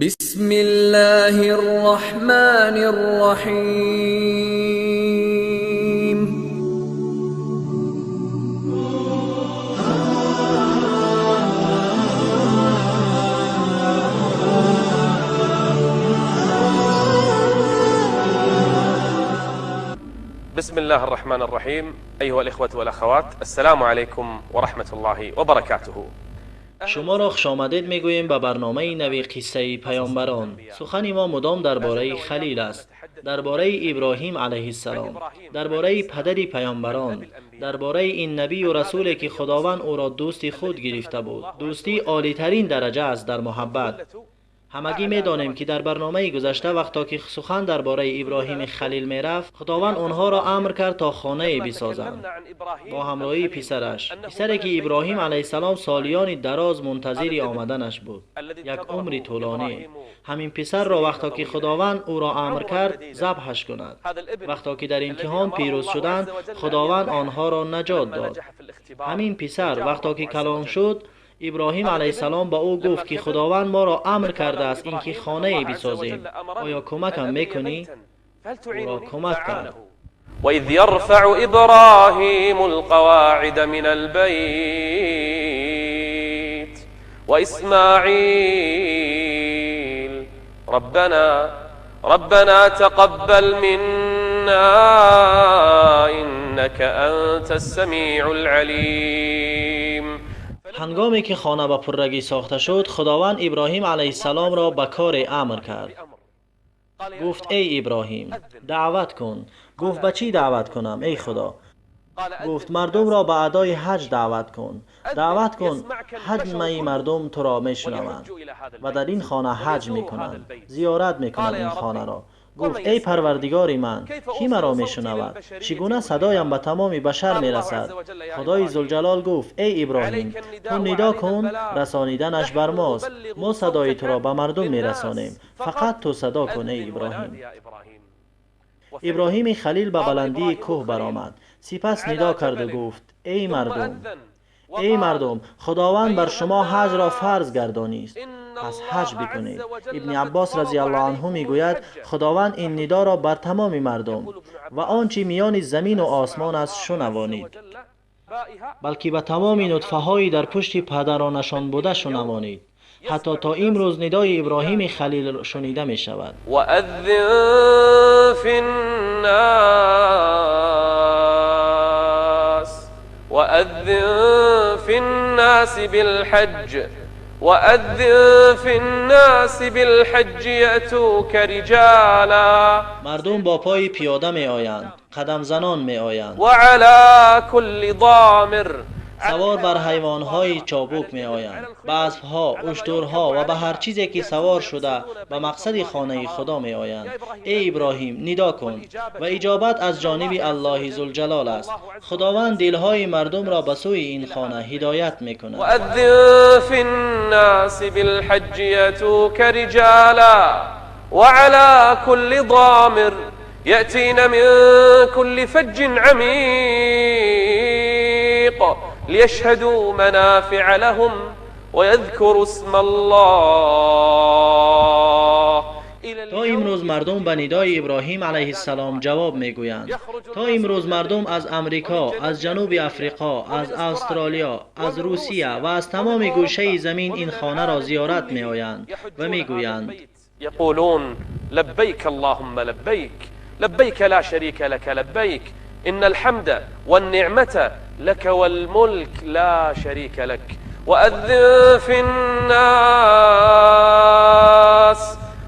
بسم الله الرحمن الرحيم. بسم الله الرحمن الرحيم. أيها الإخوة والأخوات، السلام عليكم ورحمة الله وبركاته. شما را خوش آمدید میگوییم به برنامه نوی قصه پیامبران. سخن ما مدام درباره خلیل است، درباره ابراهیم علیه السلام، درباره پدر پیامبران، درباره این نبی و رسولی که خداوند او را دوست خود گرفته بود. دوستی عالی ترین درجه است در محبت. همگی میدانیم که در برنامه گذشته وقتا که سخن درباره ابراهیم خلیل میرفت، خداوند آنها را امر کرد تا خانه بسازند با همراهی پسرش، پسری که ابراهیم علیه السلام سالیان دراز منتظر آمدنش بود، یک عمر طولانی. همین پسر را وقتا که خداوند او را امر کرد ذبحش کند، وقتا که در امتحان پیروز شدند، خداوند آنها را نجات داد. همین پسر وقتا که کلان شد، ابراهیم علیه السلام با او گفت که خداوند ما را امر کرده است اینکه خانه بسازیم، آیا کمکم میکنی؟ او را کمک کرد. وإذ يرفع إبراهيم القواعد من البيت وإسماعيل ربنا تقبل منا إنك أنت السميع العليم. هنگامی که خانه به پررگی ساخته شد، خداوند ابراهیم علیه السلام را به کار امر کرد. گفت ای ابراهیم دعوت کن. گفت به چی دعوت کنم ای خدا؟ گفت مردم را به ادای حج دعوت کن. دعوت کن حجمه مردم تو را میشنوند و در این خانه حج میکنند، زیارت میکنند این خانه را. گفت ای پروردگار من، کی مرا میشنود؟ چگونه صدایم به تمام بشر میرسد؟ خدای ذوالجلال گفت ای ابراهیم تو ندا کن، رسانیدنش بر ماست، ما صدای تو را به مردم میرسانیم، فقط تو صدا کن ای ابراهیم. ابراهیم خلیل به بلندی کوه برآمد، سپس ندا کرد و گفت ای مردم، ای مردم، خداوند بر شما حج را فرض گردانید، پس حج بکنید. ابن عباس رضی الله عنه میگوید خداوند این ندا را بر تمام مردم و آنچه میان زمین و آسمان است شنوانید، بلکه به تمام نطفه های در پشت پدرانشان بوده شنوانید. حتی تا امروز ندای ابراهیم خلیل شنیده می شود. وأذن في الناس وأذن في الناس بالحج وأذن في الناس بالحج يأتوك رجالا. مردم با پای پیاده می آیند، قدم زنان می آیند. وعلى كل ضامر. سوار بر حیوانهای چابک می آیند، به اسبها، اشترها و به هر چیزی که سوار شده به مقصد خانه خدا می آیند. ای ابراهیم ندا کن و اجابت از جانب الله ذوالجلال است. خداوند دلهای مردم را به سوی این خانه هدایت می کند. وأذن في الناس بالحج يأتوك رجالا وعلى كل ضامر يأتين من كل فج عميق ليشهدوا منافع لهم ويذكروا اسم الله. تا امروز مردم به ندای ابراهیم علیه السلام جواب میگویند. تا امروز مردم از امریکا، از جنوب افریقا، از استرالیا، از روسیه و از تمام گوشه زمین این خانه را زیارت میآیند و میگویند يقولون لبيك اللهم لبيك لبيك لا شريك لك لبيك إن الحمد والنعمة لك والملك لا شريك لك. وأذن في الناس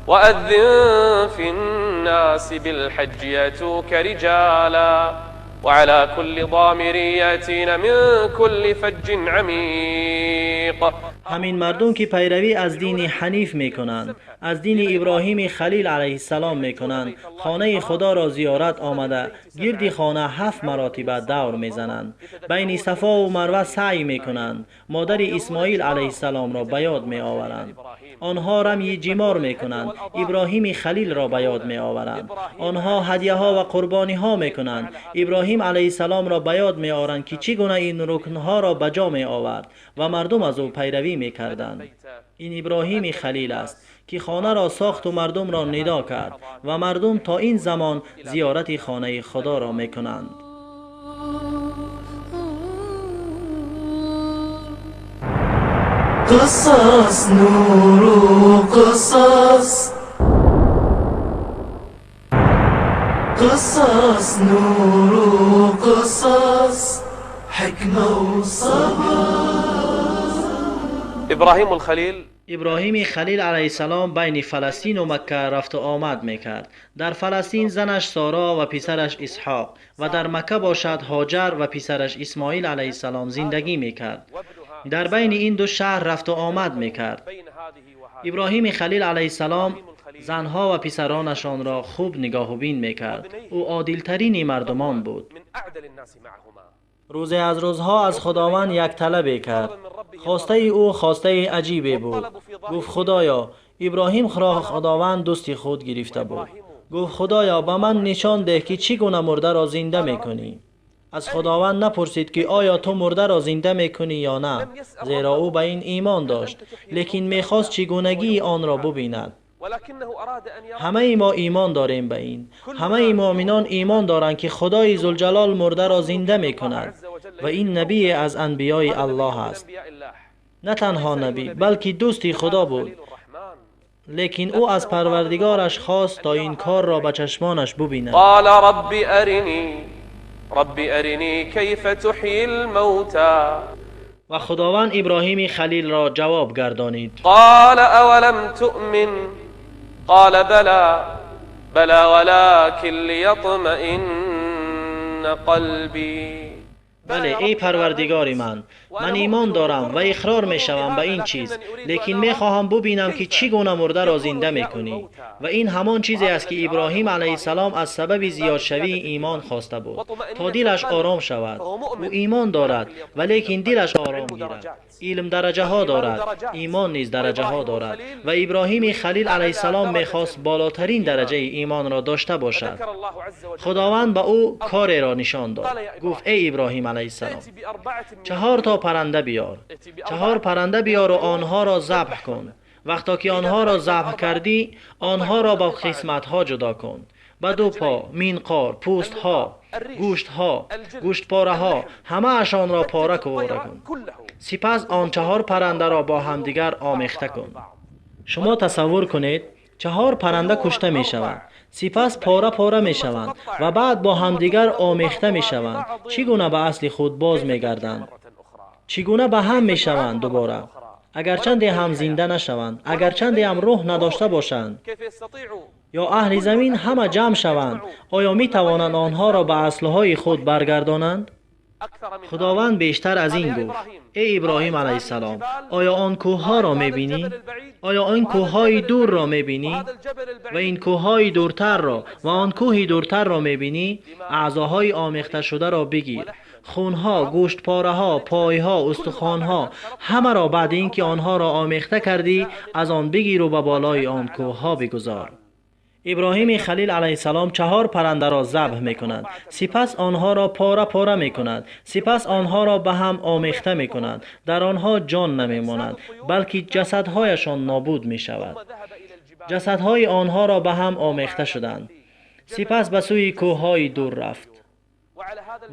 وأذن في الناس بالحج يأتوك رجالا وعلى كل ضامر يأتين من كل فج عميق. همین مردم که پیروی از دین حنیف میکنند، از دین ابراهیم خلیل علیه السلام میکنند، خانه خدا را زیارت آمده، گرد خانه 7 مراتب دور میزنند، بین صفا و مروه سعی میکنند، مادر اسماعیل علیه السلام را به یاد میآورند، آنها رمی جمار میکنند، ابراهیم خلیل را به یاد میآورند، آنها هدیه ها و قربانی ها میکنند، ابراهیم علیه السلام را به یاد میآورند که چگونه این رکنها را به جا می آورد و مردم از او پیروی میکردند. این ابراهیم خلیل است ки хонаро сохту мардумро нидо кард ва мардум то ин замон зиёрати хонаи Худоро мекунанд. Қисос нуру қисос, қисос нуру қисос, ҳикма ва сабр. Иброҳим алхалил. Иброҳими Халил алайҳиссалом байни Фаластину Макка рафту омад мекард. Дар Фаластин занаш Соро ва писараш Исҳоқ ва дар Макка бошад Ҳоҷар ва писараш Исмоил алайҳиссалом зиндагӣ мекард. Дар байни ин ду шаҳр рафту омад мекард. Иброҳими Халил алайҳиссалом занҳо ва писаронашонро хуб нигоҳубин мекард. Ӯ одилтарини мардумон буд. Рӯзе аз рӯзҳо аз Худованд як талабе кард. Хостаи ӯ хостаи аҷибе буд. Гуфт: Худоё, Иброҳимро Худованд дӯсти худ гирифта буд. Гуфт: Худоё, ба ман нишон деҳ, ки чӣ гуна мурдаро зинда мекунӣ. Аз Худованд напурсид, ки оё ту мурдаро зинда мекунӣ ё на, зеро ӯ ба ин имон дошт, лекин мехост чӣ гунагии онро бубинад. Ҳамаи мо имон дорем ба ин. Ҳамаи муъминон имон доранд, ки Худои Зулҷалол мурдаро зинда мекунад ва ин набие аз анбиёи Аллоҳ аст. На танҳо набӣ, балки дӯсти Худо буд, лекин ӯ аз Парвардигораш хост то ин корро ба чашмонаш бубинад. Қала рабби аринӣ, рабби аринӣ кайфа туҳйил мавта. Ва Худованд Иброҳими Халилро ҷавоб гардонид. Қала авалам туъмин қала бала бала валакин лиятмаинна қалбӣ. Бале, эй Парвардигори ман, ман имон дорам ва иқрор мешавам ба ин чиз, лекин мехоҳам бубинам, ки чӣ гуна мурдаро зинда мекунӣ. Ва ин ҳамон чизе аст, ки Иброҳим алайҳиссалом аз сабаби зиёдшавии имон хоста буд, то дилаш ором шавад. Ӯ имон дорад, валекин дилаш ором гирад. Илм дараҷаҳо дорад, имон низ дараҷаҳо дорад ва Иброҳими Халил алайҳиссалом мехост болотарин дараҷаи имонро дошта бошад. Худованд ба ӯ кореро нишон дод. Гуфт: эй Иброҳим алайҳиссалом, 4 то парранда биёр, 4 парранда биёр ва онҳоро забҳ кун. Вақто ки онҳоро забҳ кардӣ, онҳоро ба қисматҳо ҷудо кун: ба ду по, минқор, пӯстҳо, гӯштҳо, гӯштпораҳо, ҳамаашонро пора кун. Сипас он 4 паррандаро бо ҳамдигар омехта кун. Шумо тасаввур кунед, 4 парранда кушта мешаванд, сипас пора пора мешаванд ва баъд бо ҳамдигар омехта мешаванд. Чӣ гуна ба асли худ боз мегарданд? Чӣ гуна ба ҳам мешаванд дубора? Агарчанде ҳам зинда нашаванд, агарчанде ҳам рӯҳ надошта бошанд, ё аҳли замин ҳама ҷамъ шаванд, оё метавонанд онҳоро ба аслҳои худ баргардонанд? Худованд бештар аз ин гуфт: эй Иброҳим алайҳиссалом, оё он кӯҳҳоро мебинӣ? Оё он кӯҳҳои дурро мебинӣ? Ва ин кӯҳҳои дуртарро ва он кӯҳи дуртарро мебинӣ? Аъзоҳои омехташударо бигир: хунҳо, гӯштпораҳо, пойҳо, устухонҳо, ҳамаро баъд ин ки онҳоро омехта кардӣ, аз он бигиру ба болои он кӯҳҳо бигузор. Иброҳими Халил алайҳиссалом 4 паррандаро забҳ мекунад, сипас онҳоро пора пора мекунад, сипас онҳоро ба ҳам омехта мекунад. Дар онҳо ҷон намемонад, балки ҷасадҳояшон нобуд мешавад. Ҷасадҳои онҳоро ба ҳам омехта шуданд. Сипас ба сӯи кӯҳҳои дур рафт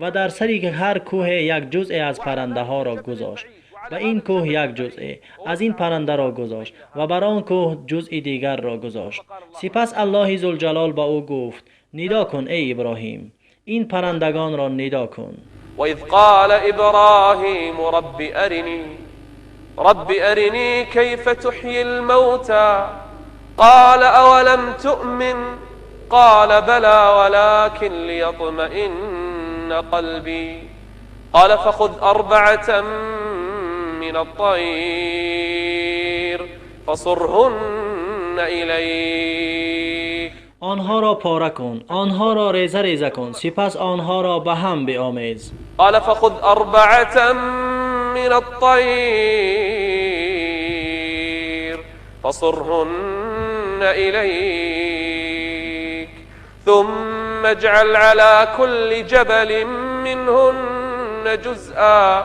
ва дар сари ҳар кӯҳе як ҷузъе аз паррандаҳоро гузошт. Ба ин кӯҳ як ҷузъе аз ин паррандаро гузошт ва бар он кӯҳ ҷузъи дигарро гузошт. Сипас Аллоҳи Зулҷалол ба ӯ гуфт: нидо кун, эй Иброҳим, ин паррандагонро нидо кун. وإذ قال إبراهيم رب أرني كيف تحيي الموتى قال أولم تؤمن قال بلى ولكن ليطمئن قلبي قال فخذ 4 من الطير فصرهن إليك. آنها را پاره کن، آنها را ریزه ریزه کن، سپس آنها را به هم بیامیز. قال فخذ 4 من الطير فصرهن إليك ثم اجعل على كل جبل منهن جزءا.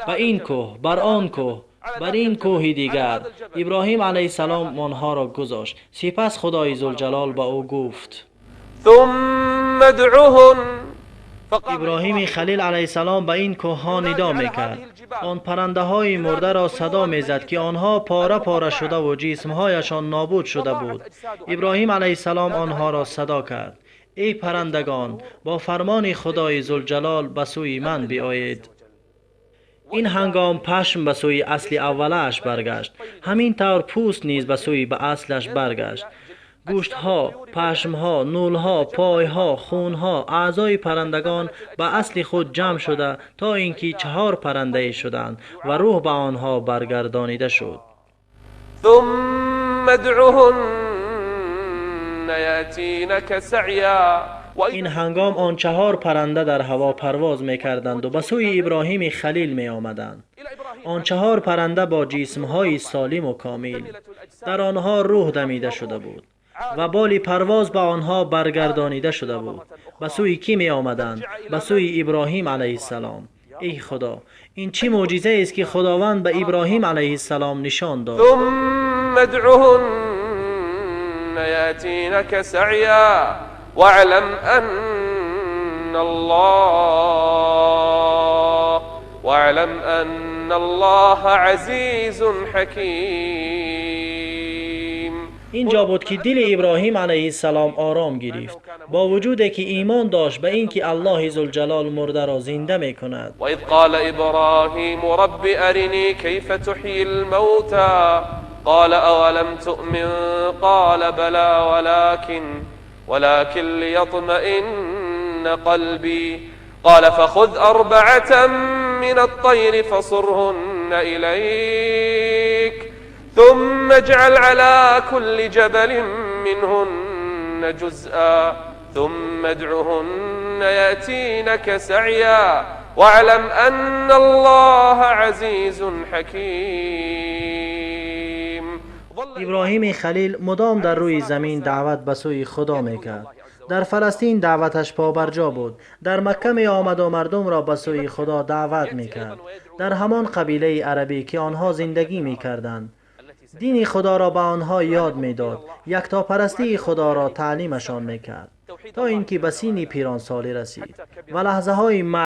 به این کوه، بر آن کوه، Бар ин кӯҳи дигар. Иброҳим алайҳиссалом онҳоро гузошт. Сипас Худои Зулҷалол ба ӯ гуфт: ثم ادعهن. Иброҳими Халил алайҳиссалом ба ин кӯҳҳо нидо мекард. Он паррандаҳои мурдаро садо мезад, ки онҳо пора пора шудаву ҷисмҳояшон нобуд шуда буд. Иброҳим алайҳиссалом онҳоро садо кард: эй паррандагон, бо фармони Худои Зулҷалол ба сӯи ман биоед. Ин ҳангом пашм ба сӯи асли аввалааш баргашт. Ҳамин тавр пӯст низ ба сӯи ба аслаш баргашт. Гӯштҳо, пашмҳо, нӯлҳо, пойҳо, хунҳо, аъзои паррандагон ба асли худ ҷамъ шуда, то ин ки чаҳор паррандае шуданд ва рӯҳ ба онҳо баргардонида шуд. ثم ادعهن يأتينك سعيا. Ин ҳангом он чаҳор парранда дар ҳаво парвоз мекарданд ба сӯи Иброҳими Халил меомаданд. Он чаҳор парранда бо ҷисмҳои солиму комил, дар онҳо рӯҳ дамида шуда буд ва боли парвоз ба онҳо баргардонида шуда буд. Ба сӯи кӣ меомаданд? Ба сӯи Иброҳим алайҳиссалом. Эй Худо, ин чӣ мӯъҷизаест, ки Худованд ба Иброҳим алайҳиссалом нишон дод? ثم ادعهن يأتينك سعيا واعلم أن الله واعلم أن الله عزيز حكيم. Инҷо буд, ки дили Иброҳим алайҳиссалом ором гирифт, бо вуҷуде ки имон дошт ба ин ки Аллоҳи Зулҷалол мурдаро зинда мекунад. وإذ قال إبراهيم رب أرني كيف تحيي الموتى قال أولم تؤمن قال بلى ولكن ليطمئن قلبي قال فخذ أربعة من الطير فصرهن إليك ثم اجعل على كل جبل منهن جزءا ثم ادعهن يأتينك سعيا واعلم أن الله عزيز حكيم. Иброҳими Халил мудом дар рӯи замин даъват ба сӯи Худо мекард. Дар Фаластин даъваташ побарҷо буд. Дар Макка меомаду мардумро ба сӯи Худо даъват мекард. Дар ҳамон қабилаи арабӣ, ки онҳо зиндагӣ мекарданд, дини Худоро ба онҳо ёд медод, яктопарастии Худоро таълимашон мекард, то ин ки ба синни пиронсолӣ расид ва лаҳзаҳои марг.